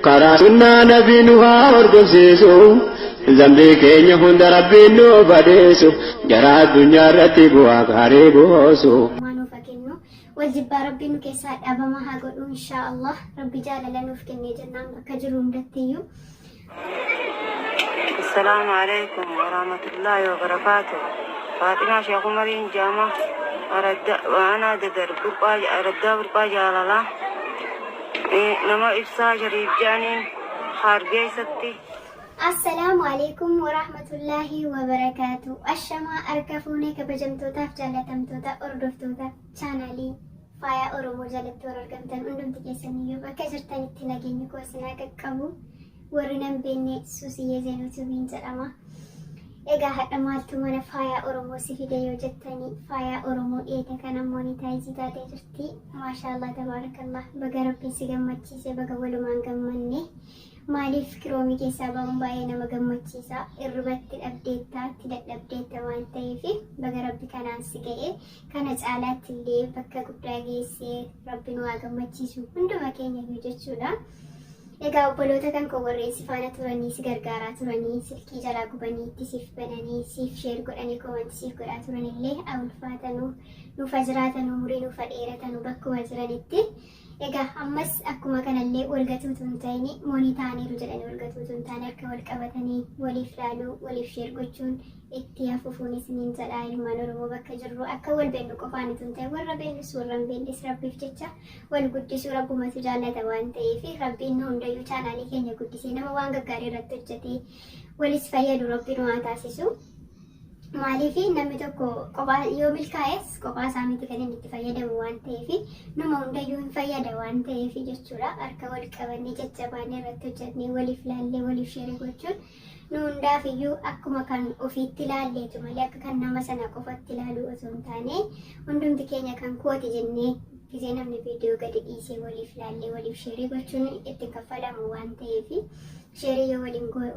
Karaa sunnaa nabii nu haa hordofsiisu. Zambii keenya hunda rabbiin nu badeessu. Gara addunyaa irratti bu'aa gaarii buusu. Maa nuuf haa kennu. Wal jibbaa rabbiin nu keessaa dhabama haa godhu inshaa Allah. Rabbi jaalala nuuf kennee jennaan bakka jiru hundattiyyuu. Assalaamu alaikum warahmatullaahi wabarakaatu. Faaximaa Sheekh Umariin Jaama Aanaa Dadar Burqaa Araddaa Burqaa Jaalalaa nama Ibsaa Shariif jedhaniin Hargeessatti. Assalaamu alaikum warahmatullaahi wabarakaatu. Ashamaa harka fuunee kabajamtootaaf jaallatamtoota hordoftoota chaanaalii Faayaa Oromoo jalatti warra argamtan hundumti keessaniyyuu bakka jirtanitti nageenyi koo isin haa qaqqabu. Warri nan beekne Suusiyyee Zeenuu Tubiin jedhama. Egaa hadha maaltu mana Faayaa Oromoo si fide yoo jettanii Faayaa Oromoo dhiyeenya kana moonitaayizii taatee jirti. Maashaallah tabaarakallah baga rabbiin si gammachiise baga walumaan gammanne. Maaliif kiroomii keessaa ba'uun baay'ee nama gammachiisa. Irribatti dhabdeetta, itti dadhabdeetta waan ta'eef baga rabbi kanaan si ga'e. Kana caalaatti illee bakka guddaa geessee rabbi nu haa gammachiisu hunduma keenya iyyuu jechuudha. Egaa obboloota kan koo warreen si faana turanii si gargaaraa turanii silkii jalaa gubanii itti siif bananii siif sheer godhanii koomanti siif godhaa turan illee haa ulfaatanuu nuuf haa jiraatanuu umurii nuuf haa dheeratanuu bakkuma jiranitti. Egaa ammas akkuma kanallee wal gatuutu hin ta'in moonii ta'aniiru jedhanii wal gatuutu hin taane harka wal qabatanii waliif laaluu waliif sheer gochuun itti haa fufuun isiniin jedha ilmaan Oromoo bakka jirru akka wal beennu qofaan utuu hin ta'in warra beennus warra hin beennes rabbiif jecha wal guddisuu rabbumatu jaallata waan ta'eef rabbiin nu hundayyuu chaanaalii keenya guddisee nama waan gaggaarii irratti hojjetee walis fayyadu rabbi nu haa taasisu. Maaliif namni tokko kophaa yoo milkaa'es kophaa isaa miti kan inni itti fayyadamu waan ta'eef numa hundayyuu hin fayyada waan ta'eef jechuudha harka wal qabannee jajjabaannee irratti hojjennee waliif laallee waliif sheerii gochuun Nu hundaaf iyyuu akkuma kan ofiitti ilaalleetu malee akka kan nama sana qofatti ilaaluu osoo hin taane hundumti keenya kan kooti jennee gisee namni viidiyoo gadi dhiisee waliif ilaallee waliif sheerii gochuun itti kaffalamu waan ta'eef sheerii yoo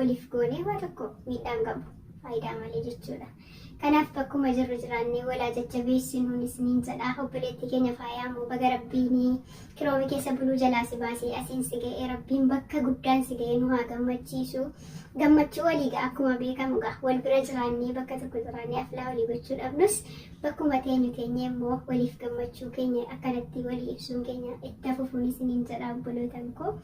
waliif goone waa tokko miidhaan qabu faayidaa malee jechuudha. Kanaaf bakkuma jirru jiraannee walaa jajjabeessinuun isiniin jedha. Obboleettii keenya faayaa immoo baga rabbiin kiroomi keessa buluu jalaa si baasee asiin si ga'ee rabbiin bakka guddaan si ga'ee nu haa gammachiisu. Gammachuu walii ga'a akkuma beekamu ga'a wal bira jiraannee bakka tokko jiraannee aflaa walii gochuu dhabnus bakkuma teenyu teenyee immoo waliif gammachuu keenya akkanatti walii ibsuun keenya itti fufuun isiniin jedha obbolootan koo.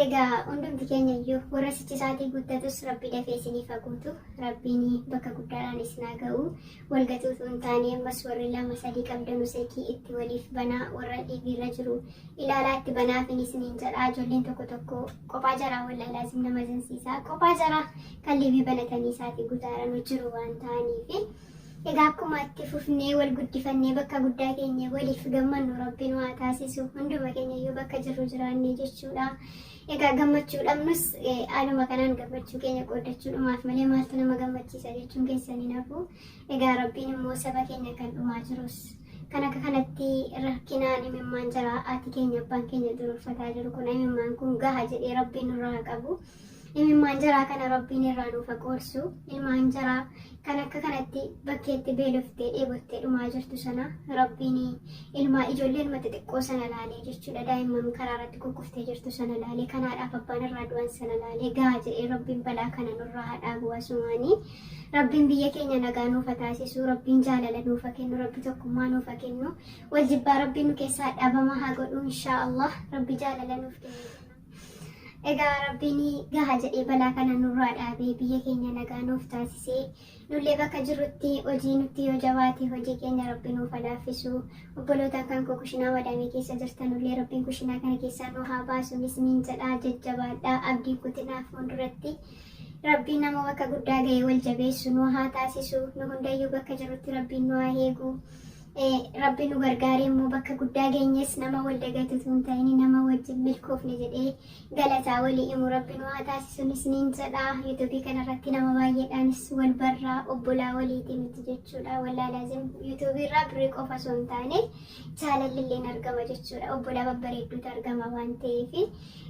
Egaa hundumti keenya iyyuu warra sichi isaatii guuttatus rabbi dafee isiniif haa guutu. Rabbiin bakka guddaadhaan isin haa ga'u. Wal gatuu utuu hin taane ammas warri lama sadii qabdanu silkii itti waliif banaa warra dhiibiirra jiru ilaalaa itti banaafin isiniin jedha. Ijoolleen tokko tokko kophaa jaraa wallaahi laazim nama zinsiisa. Kophaa jaraa kan liivii banatanii isaatii gutaaranu jiru waan ta'aniifi. Egaa akkuma itti fufnee wal guddifannee bakka guddaa keenya waliif gammannu rabbi nu haa taasisu. Hunduma keenya iyyuu bakka jirru jiraannee jechuudha. Egaa gammachuu dhabnus haaluma kanaan gammachuu keenya qooddachuudhumaaf malee maaltu nama gammachiisa jechuun keessan hin hafu. Egaa rabbiin immoo saba keenya kan dhumaa jirus kan akka kanatti rakkinaan imimmaan jira haati keenya abbaan keenya duruurfataa jiru kun imimmaan kun gaha jedhee rabbiin nurraa haa qabu. Imimmaan jaraa kana Rabbiin irraa nuuf haa qoorsu. Ilmaan jaraa kan akka kanatti bakkeetti beeloftee dheebottee dhumaa jirtu sana Rabbiin ilmaa ijoollee ilma xixiqqoo sana laalee jechuudha. Daa'imman karaa irratti kukkuftee jirtu sana laalee kanaadhaaf abbaan irraa du'an sana laalee gaha jedhee Rabbiin balaa kana nurraa haa dhaabu asumaanii. Rabbiin biyya keenya nagaa nuuf haa taasisu. Rabbiin jaalala nuuf haa kennu. Rabbi tokkummaa nuuf haa kennu. Wal jibbaa Rabbiin nu keessaa dhabama haa godhu inshaa Allah. Rabbi jaalala nuuf kennu. Egaa Rabbiin gaha jedhee balaa kana nurraa dhaabee biyya keenya nagaa nuuf taasisee nullee bakka jirrutti hojii nutti yoo jabaate hojii keenya Rabbi nuuf haa laaffisu. Obboloota kan koo kushinaa madaamii keessa jirtan nullee Rabbiin kushinaa kana keessaa nu haa baasu isiniin jedhaa jajjabaadhaa abdiin kutinaa fuulduratti. Rabbiin nama bakka guddaa ga'e wal jabeessu nu haa taasisu nu hundayyuu bakka jirrutti Rabbiin nu haa eegu. Rabbi nu gargaaree immoo bakka guddaa geenyes nama wal dagatu utuu hin ta'in nama wajjin milkoofne jedhee galataa walii himu Rabbi nu haa taasisuun isiniin jedha. Yuutuubii kanarratti nama baay'eedhaanis wal barraa obbolaa waliiti nuti jechuudha. Wallaa laazim yuutuubii irraa birrii qofa osoo hin taane jaalalli illeen argama jechuudha. Obbolaa babbareedduutu argama waan ta'eef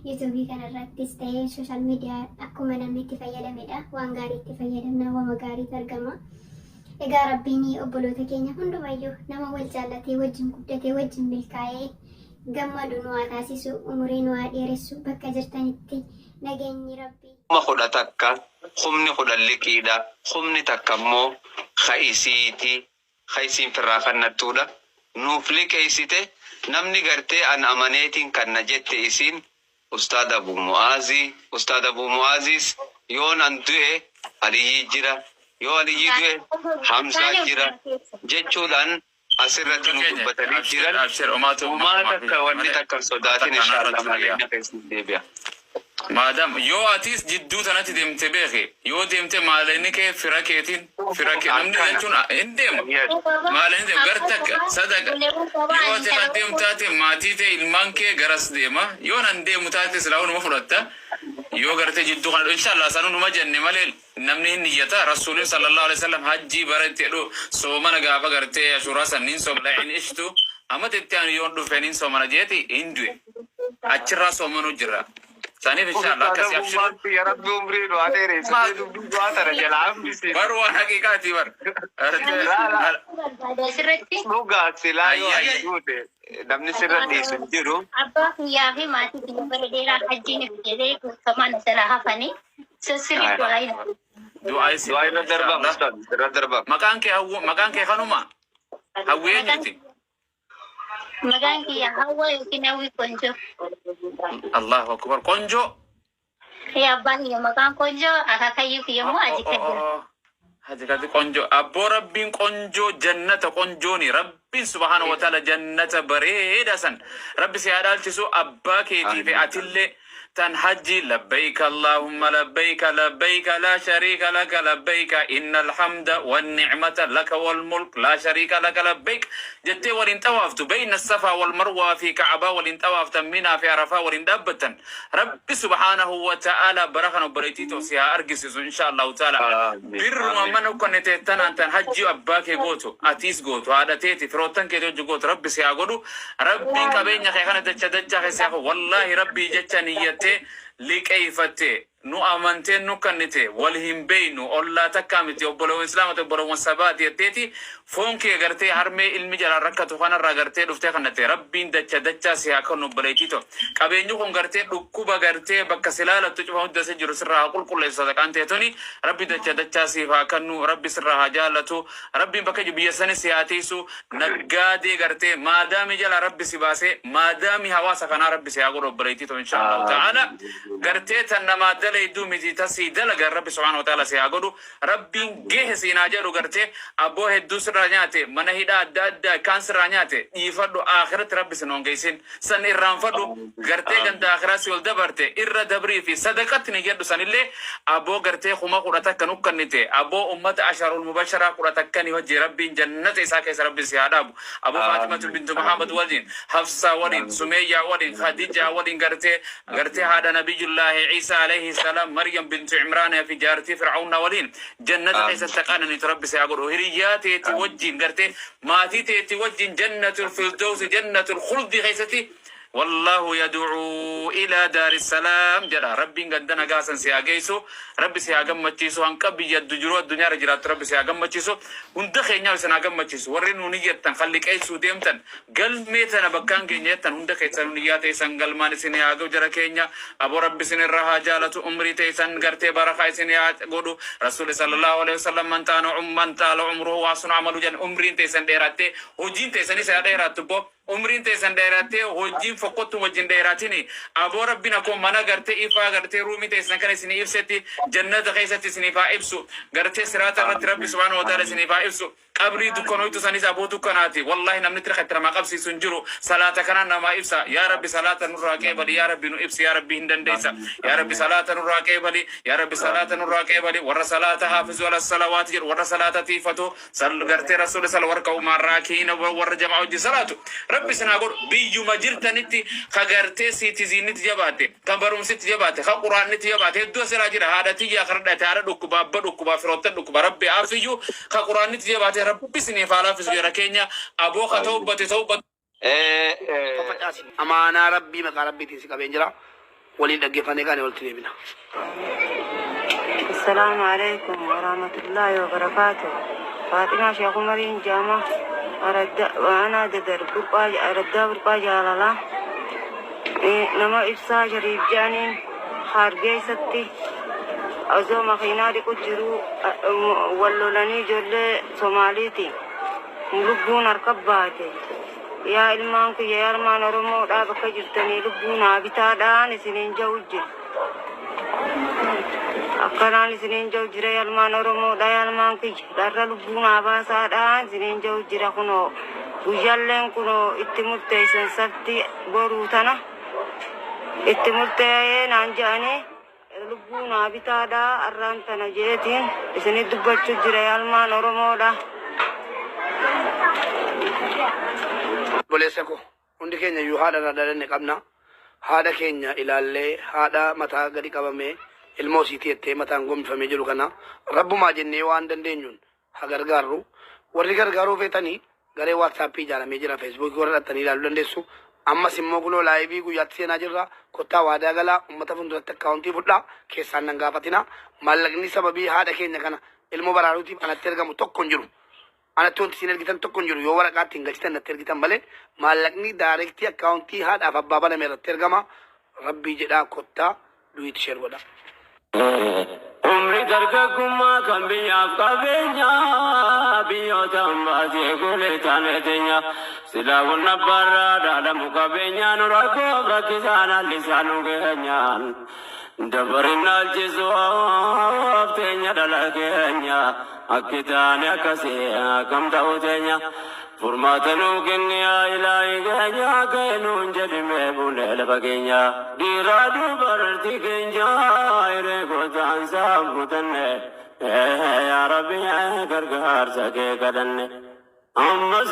yuutuubii kanarrattis ta'ee sooshaal miidiyaa akkuma namni itti fayyadamedha. Waan gaarii itti fayyadamna wama gaariitu argama. Egaa Rabbiin obboloota keenya hundumayyuu nama wal jaallatee wajjin guddatee wajjin milkaa'ee Gammadu nu haa taasisu, umurii nu haa dheeressu, bakka jirtanitti nageenyi Rabbii. 11, kumni 10 liqiidha, kumni takka immoo ka isiiti, ka isiin firraa kannattuudha. Nuuf liqeessite namni gartee an amaneetiin kanna jette isiin Ustaad Abu Mu'aazii. Ustaad Abu Mu'aaziis yoon an du'e Aliyyii jira, yoo Aliyyii du'e Hamzaa jira jechuudhaan asirratti nu dubbatanii jiran. Homaa takka wanni takka hin sodaatin, inshaallah maallaqni keessan deebi'a. Maadaam yoo atis jidduu tanatti deemte beeki, yoo deemte maalaqni kee fira keetiin, fira kee namni Akkana. jechuun hin deema. Maalaqni deema gar takka sadaqa. Yoo ati kan deemtu taate maatii ta'e ilmaan kee garas deema. Yoo nan deemu taate silaa numa fudhatta. Yoo gartee jidduu kana, inshallah sanuu numa jenne malee namni hin niyyata. Rasuulin sallallahu alaihi wasallam hajjii bara itti jedhu soomana gaafa gartee Ashuuraa san nin soomana, in ishtu amata itti aanu yoon dhufe nin soomana jeeti hin du'e. Achirraa soomanuu jira. Saniif inshallah akkasii abshiru. Ustaad ya Rabbi umrii nu haa dheeressu. Mee dubbii du'aa tana jalaa hambisi. Bar waan haqiiqaati bar. Barbaade asirratti. Dhugaa silaa yoo Ayya. ati duute namni sirra dhiisu hin jiru. Abbaa kiyyaa fi maatii kiyya bara dheeraa hajjiin jedhee guutamaan jalaa hafanii sirriitti waa'ee. Du'aa isin. Du'aa irra darbaa, ustaad irra darbaa. Maqaan kee Hawwu, maqaan kee kanuma? Hawwi eenyuti? Maqaan kiyya Hawwa yookiin Hawwi Konjoo. Allahu akbar. Qonjoo. Kiyya abbaan kiyya maqaan Konjoo, akaakayyuu kiyya immoo Aji Kadir. Haji Kadir Qonjoo. Abboo Rabbiin Qonjoo jannata Qonjooni. Rabbiin subhaana wa ta'ala jannata bareeda san. Rabbi si haa dhaalchisu abbaa keetii fi atillee tan hajji labbayka Allahumma labbayka, labbayka la sharika laka labbayka, innal hamda wan ni'mata laka wal mulk la sharika laka labbayk jettee waliin xawaaftu bayna Safaa wal Marwaa fi Ka'abaa waliin xawaaftan, Minaa fi Arafaa waliin dhaabbattan. Rabbi subhaanahu wa ta'ala bara kana obboleettii too si haa argisiisu insha Allahu ta'ala. Birruma mana ukkannite tanaan tan hajji abbaa kee gootu, atiis gootu, haadha teeti, firoottan keeti hojii gootu Rabbi si haa godhu. Rabbiin qabeenya kee kana dacha dachaa keessa haa, wallaahi Rabbii jecha niyyattee liqeeyfatte, nu amantee nu kannite, wal hin beeynu, ollaa takkaa miti, obbolewwan islaamati, obbolewwan sabaati jetteeti foon kee gartee harmee ilmi jalaan rakkatu kanarraa gartee dhuftee kannatte. Rabbiin dacha dachaa si haa kennu, obboleettii too. Qabeenyi kun gartee dhukkuba gartee bakka si laalattu cufa hunda si jiru sirraa haa qulqulleessu. Sadaqaan ta'e tuni Rabbi dacha dachaa siif haa kennu. Rabbi sirraa haa jaallatu. Rabbiin bakka biyya sani si haa tiisu. Naggaadee gartee maadaami jalaa Rabbi si baasee maadaami hawaasa kanaa Rabbi si haa godhu, obboleettii too, insha Allahu ta'ala. Gartee tan namaa dalayduu miti, tasii dalagan Rabbi subhaanahu wa ta'ala si haa godhu. Rabbiin gehe siin haa jedhu. Gartee abboo hedduu sirraa nyaate, mana hidhaa adda addaa kaan sirraa nyaate dhiifadhu. Akhiratti Rabbi sin hongeessin san irraanfadhu. Gartee ganda akhiraa si ol dabarte irra dabrii fi sadaqatti ni jedhu sanillee. Abboo gartee 11,000 nukkannite, abboo ummata asharul mubasharaa 11ni hojii Rabbiin jannata isaa keessa Rabbi si haa dhaabu. Abu Faatimatu bintu Muhammad waliin, Hafsaa waliin, Sumeeyyaa waliin, Khadijaa waliin, gartee haadha Nabiyullaahi Ciisaa alayhi salaam Maryam bintu Imraan fi jaartii Fir'aawna waliin jannata keessatti qananiitu Rabbi si haa godhu. Hiriyyaa teeti wajjin, gartee maatii teeti wajjin jannatul firdawsi, jannatul khuldi keessatti. Wallahu yad'uu ila daari salaam jedha. Rabbiin ganda nagaa san si haa geessu. Rabbi si haa gammachiisu. Hanqa biyya jiruu addunyaarra jiraattu Rabbi si haa gammachiisu. Hunda keenyaaf isin haa gammachiisu. Warri nuun iyyattan kan liqeessuu deemtan galmee tana bakkaan keenya jettan, hunda keessan niyyaa teessan galmaan isin haa ga'u jara keenya. Aboo Rabbi isin irraa haa jaalatu. Umrii teessan gartee barakaa isin haa godhu. Rasuulli sallallahu alaihi wasallam man taala umruhu wa hasuna amalu jedhan. Umriin teessan dheerattee hojiin teessanis haa dheerattu. Boo umriin teessan dheerattee hojiin fokkottu wajjin dheeratini. Aboo Rabbiin akkuma mana gartee ifaa gartee ruumii teessan kana isinii ibsetti jannata keessatti isiniif haa ibsu. Gartee siraata irratti Rabbi subhaanahu wa ta'ala isiniif haa ibsu. Qabrii dukkanoytu sanis aboo dukkanaati, wallahi namni tirka itti namaa qabsiisu hin jiru. Salaata kanaan namaa ibsa. Yaa Rabbi, salaata nurraa qeebali. Yaa Rabbi, nu ibsi. Yaa Rabbi, hin dandeessa. Yaa Rabbi, salaata nurraa qeebali. Yaa Rabbi, salaata nurraa qeebali. Warra salaata haafizu ala salawaati jedhu, warra salaata tiifatu sal gartee Rasuuli sal warra umarraa kiina warra jamaa hojii salaatu Rabbi isin haa godhu. Biyyuma jirtanitti ka gartee siitiziinitti jabaate, ka barumsitti jabaate, ka quraannitti jabaate hedduu asirraa jira. Haadha tiyyaa karadhate, haadha dhukkuba, abba dhukkuba, firoottan dhukkuba, Rabbi aafiyyuu. Ka quraannitti jabaate Rabbi isiniif haa laaffisu jara keenya. Aboo ka tawbate tawbate. Faffacaasin. Amaanaa Rabbii maqaa Rabbiitiin si qabeen jira. Waliin dhaggeeffannee kaane walitti deebina. Assalaamu alaikum warahmatullahi wabarakatuh. Faaximaa Sheekh Umariin Jaama Aradda Aanaa Dadar Burqaa Araddaa Burqaa Jaalalaa. Nama Ibsaa Shariif jedhaniin Hargeessatti osoo makiinaa dhiqu jiruu wal lolanii ijoollee Somaaliiti. Lubbuun harka baate. Yaa ilmaan kiyya, yaa ilmaan Oromoodhaa, bakka jirtanii lubbuu naa bitaadhaan isiniin ja'u jira. Akkanaan isiniin ja'u jira, yaa ilmaan Oromoodhaa, yaa ilmaan kiyya. Dharra lubbuu naa baasaadhaan isiniin ja'u jira. Kunoo guyyaalleen kunoo itti murteessan, sabti boruu tana itti murteeyee naan jedhanii, lubbuu naa bitaadhaa arraan tana jeetiin isinit dubbachuu jira, yaa ilmaan Oromoodhaa. Obboleessa koo, hundi keenya iyyuu haadha irraa dhalanne qabna. Haadha keenya ilaallee, haadha mataa gadi qabamee ilmoo isiitii jettee mataan gombifamee jiru kana rabbumaa jennee waan dandeenyuun haa gargaarru. Warri gargaaruu feetanii garee WhatsAppii ijaaramee jira. Facebookii warra dhattanii ilaaluu dandeessu. Ammas immoo kunoo liveii guyyaatti seenaa jirra. Kottaa waadaa galaa, uummata fuulduratti accountii fudhaa, keessaan nan gaafatina. Maallaqni sababii haadha keenya kana ilmoo baraaruutiif anatti ergamu tokko hin jiru. Anatti wanti isin ergitan tokko hin jiru. Yoo waraqaa ittiin galchitan natti ergitan malee, maallaqni directii accountii haadhaaf abbaa baname irratti ergama. Rabbii jedhaa kottaa du'iitti share godha. Umri dargaggummaa kan biyyaaf qabeenya, biyyoota hambaatee guulee taane teenya, silaa kun abbaarraa dhaalamu qabeenya, nu rakkoof rakkisaan haalli isaa nu geenyaan dabarin dhaalchisuuf teenya dhala keenya, akki taane akkasii akkam ta'u teenya, furmaata nuu kenni yaa ilaahi keenya, ka'e nuun jedhime bulee lafa keenya, dhiiraa dubartii keenya hiree gootaan saam kutanne, yaa Rabbi gargaarsa kee kadhanne ammas.